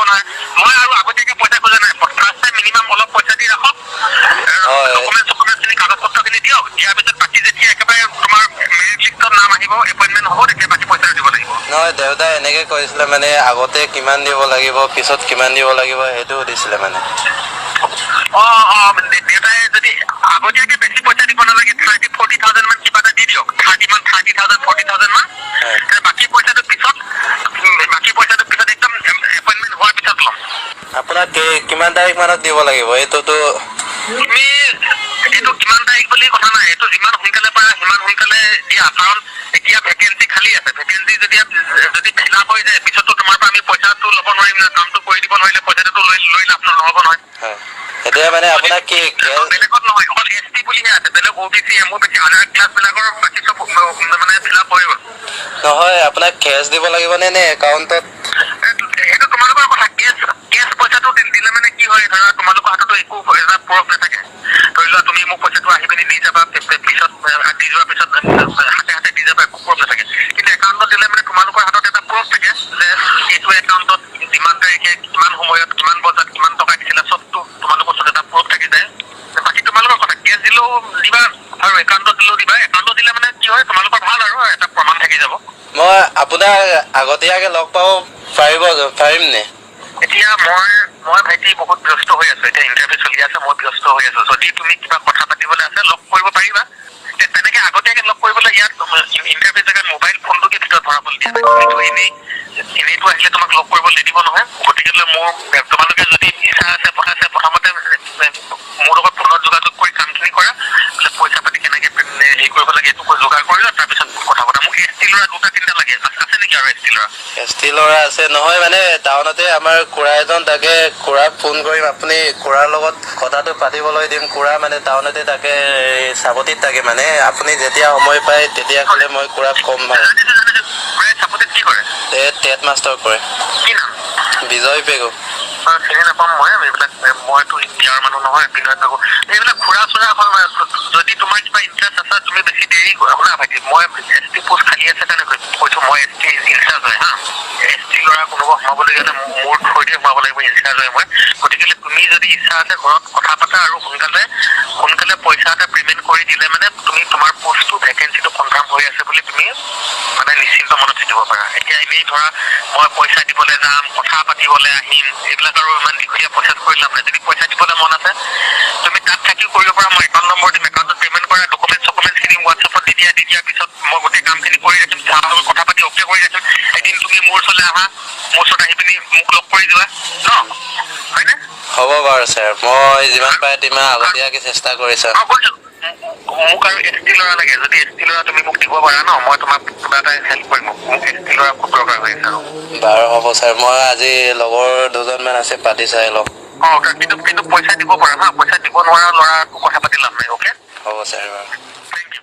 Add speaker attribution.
Speaker 1: নহয়। মই আৰু আগতীয়াকে পইচা খোজা নাই। ফাৰ্ষ্ট টাইম মিনিমাম অলপ পইচা দি ৰাখক। ডকুমেণ্ট চকুমেণ্টখিনি, কাগজ পত্ৰখিনি দিয়ক। দিয়াৰ পিছত বাকী যেতিয়া একেবাৰে তোমাৰ মেৰিট লিষ্টত নাম আহিব, এপইণ্টমেণ্ট হ'ব, তেতিয়া বাকী পইচাটো দিব লাগিব।
Speaker 2: নহয়, দেউতাই এনেকে কৈছিলে মানে আগতে কিমান দিব লাগিব, পিছত কিমান দিব লাগিব, সেইটো সুধিছিলে মানে।
Speaker 1: অঁ, দেউতাই যদি আগতীয়াকে বেছি পইচা দিব নালাগে, 30-40 থাউজেণ্ড মান কিবা এটা দি দিয়ক, 30 মান, 30,000, 40,000 মান। বাকী পইচাটো পিছত একদম এপইণ্টমেণ্ট হোৱাৰ পিছত ল'ম।
Speaker 2: আপোনাক কিমান তাৰিখ মানত দিব লাগিব এইটোতো?
Speaker 1: তুমি এইটো কিমান তাৰিখ বুলি কথা নাই। এইটো যিমান সোনকালে পাৰা সিমান সোনকালে দিয়া, কাৰণ এতিয়া ভেকেঞ্চি খালী আছে। ভেকেঞ্চি যদি ফিল আপ হৈ যায়, পিছততো তোমাৰ পৰা আমি পইচাটো ল'ব নোৱাৰিম না। কামটো কৰি দিব নোৱাৰিলে পইচাটোতো লৈ লৈ লাভ নহ'ব নহয়।
Speaker 2: হয়, এতিয়া মানে আপোনাক কি কেছ
Speaker 1: বেলেগত নহয়, অকল এছ টি বুলিহে আছে। বেলেগ অ' বি চি, এম অ' বি চি, আদাৰ ক্লাছ বিলাকৰ বাকী চব মানে ফিল আপ হৈ গ'ল।
Speaker 2: নহয়, আপোনাক কেছ দিব লাগিব নে একাউণ্টত?
Speaker 1: সেইটো তোমালোকৰ কথা। কেছ পইচাটো দিলে মানে কি হয়, ধৰা তোমালোকৰ হাততো একো এটা প্ৰুফ নাথাকে। ধৰি লোৱা তুমি মোক পইচাটো আহি পিনি দি যাবা, পিছত দি যোৱাৰ পিছত হাতে হাতে দি যাবা, একো প্ৰুফ নাথাকে। কিন্তু একাউণ্টত দিলে মানে তোমালোকৰ হাতত এটা প্ৰুফ থাকে যে এইটো একাউণ্টত যিমান তাৰিখে, কিমান সময়ত, কিমান বজাত কিমান টকা দিছিলা, চবটো তোমালোকৰ ওচৰত এটা প্ৰুফ থাকি যায়। বাকী তোমালোকৰ কথা, কেছ দিলেও দিবা আৰু একাউণ্টত দিলেও দিবা। একাউণ্টত দিলে মানে কি হয়, তোমালোকৰ ভাল আৰু এটা প্ৰমাণ থাকি যাব।
Speaker 2: মই আপোনাক আগতীয়াকে লগ পাব পাৰিম নে?
Speaker 1: এতিয়া মই ভাইটি বহুত ব্যস্ত হৈ আছো। এতিয়া ইণ্টাৰভিউ চলি আছে, মই ব্যস্ত হৈ আছো। যদি তুমি কিবা কথা পাতিবলৈ আছে, লগ কৰিব পাৰিবা। তেনেকে আগতীয়াকে লগ কৰিবলৈ ইয়াত ইণ্টাৰভিউ জেগাত মোবাইল ফোনটোকে ভিতৰত ভৰাবলৈ দিয়া নাই। তুমিতো এনেইতো আহিলে তোমাক লগ কৰিব নিদিব নহয়। গতিকে মোৰ তোমালোকে যদি ইচ্ছা আছে, আছে, প্ৰথমতে মোৰ লগত ফোনত যোগাযোগ কৰি কামখিনি কৰা। বোলে পইচা পাতি কেনেকে হেৰি কৰিব লাগে, এইটো যোগাৰ কৰি লোৱা, তাৰপিছত কথা পতা। মোক এছ টি ল'ৰা দুটা তিনিটা লাগে। আছে নেকি আৰু এছ টি ল'ৰা?
Speaker 2: এছ টি ল'ৰা আছে। নহয়, মানে টাউনতে আমাৰ খুৰা এজন থাকে। খুৰাক ফোন কৰিম, আপুনি খুৰাৰ লগত কথাটো পাতিবলৈ দিম। খুৰা মানে টাউনতে থাকে, এই চাবতিত থাকে। মানে আপুনি যেতিয়া সময় পায় তেতিয়া ক'লে মই খুৰাক ক'ম বাৰু।
Speaker 1: জানিছো, জানিছো। খুৰাই চাপতিত কি কৰে?
Speaker 2: এই টেট মাষ্টৰ কৰে।
Speaker 1: কি নাম?
Speaker 2: বিজয় পেগু।
Speaker 1: চিনি নাপাম মই এইবিলাক। মইতো ইয়াৰ মানুহ নহয়। বিনয় পেগু, এইবিলাক খুৰা চুৰা এখন। যদি তোমাৰ কিবা ইণ্টাৰেষ্ট আছে, তুমি বেছি দেৰি শুনা ভাইটি, মই এছ টি পোষ্ট খালী আছে কাৰণে কৈছো। মই এছ টি ইনচাৰ্জ হয়। হা, এছ টি ল'ৰা কোনোবা সোমাবলগীয়া হ'লে মোৰ থ্ৰুৱেদি সোমাব লাগিব, ইনচাৰ্জ হয় মই। গতিকে তুমি যদি ইচ্ছা আছে, ঘৰত কথা পাতা আৰু সোনকালে সোনকালে পইচা এটা পে'মেণ্ট কৰি দিলে মানে তুমি তোমাৰ পোষ্টটো, ভেকেঞ্চিটো কনফাৰ্ম হৈ আছে বুলি তুমি মানে নিশ্চিন্ত মনত থাকিব পাৰা। এতিয়া এনেই ধৰা মই পইচা দিবলৈ যাম, কথা পাতিবলৈ আহিম, এইবিলাক আৰু ইমান দীঘলীয়া প্ৰচেছ কৰি লাভ নাই। যদি পইচা দিবলৈ মন আছে, তুমি তাত থাকিও কৰিব পাৰা। মই একাউণ্ট নম্বৰ দিম, একাউণ্টত পে'মেণ্ট কৰা। ডকুমেণ্ট চকুমেণ্টছখিনি হোৱাটছএপত দি দিয়া। দি দিয়াৰ পিছত মই গোটেই কামখিনি কৰি ৰাখিম, ছাৰৰ লগত কথা পাতি অ'কে কৰি ৰাখিম। এদিন তুমি মোৰ ওচৰলৈ আহা, মোৰ ওচৰত আহি পিনি মোক লগ কৰি যোৱা ন, হয়নে?
Speaker 2: হ'ব বাৰু ছাৰ, মই যিমান পাৰে তিমান আগতীয়াকে চেষ্টা কৰি চাম।
Speaker 1: অ, কৈছো, মোক আৰু এছ টি ল'ৰা লাগে। যদি এছ টি ল'ৰা তুমি মোক দিব পাৰা ন, মই তোমাক কিবা এটা হেল্প কৰিম। মোক এছ টি ল'ৰা খুব দৰকাৰ হৈ আছে আৰু।
Speaker 2: বাৰু, হ'ব ছাৰ, মই আজি লগৰ দুজনমান আছে, পাতি চাই লওঁ।
Speaker 1: অ, কিন্তু পইচা দিব পাৰা হা। পইচা দিব নোৱাৰা ল'ৰাটো কথা পাতি লাভ নাই, অ'কে?
Speaker 2: হ'ব ছাৰ, বাৰু।
Speaker 1: Thank U.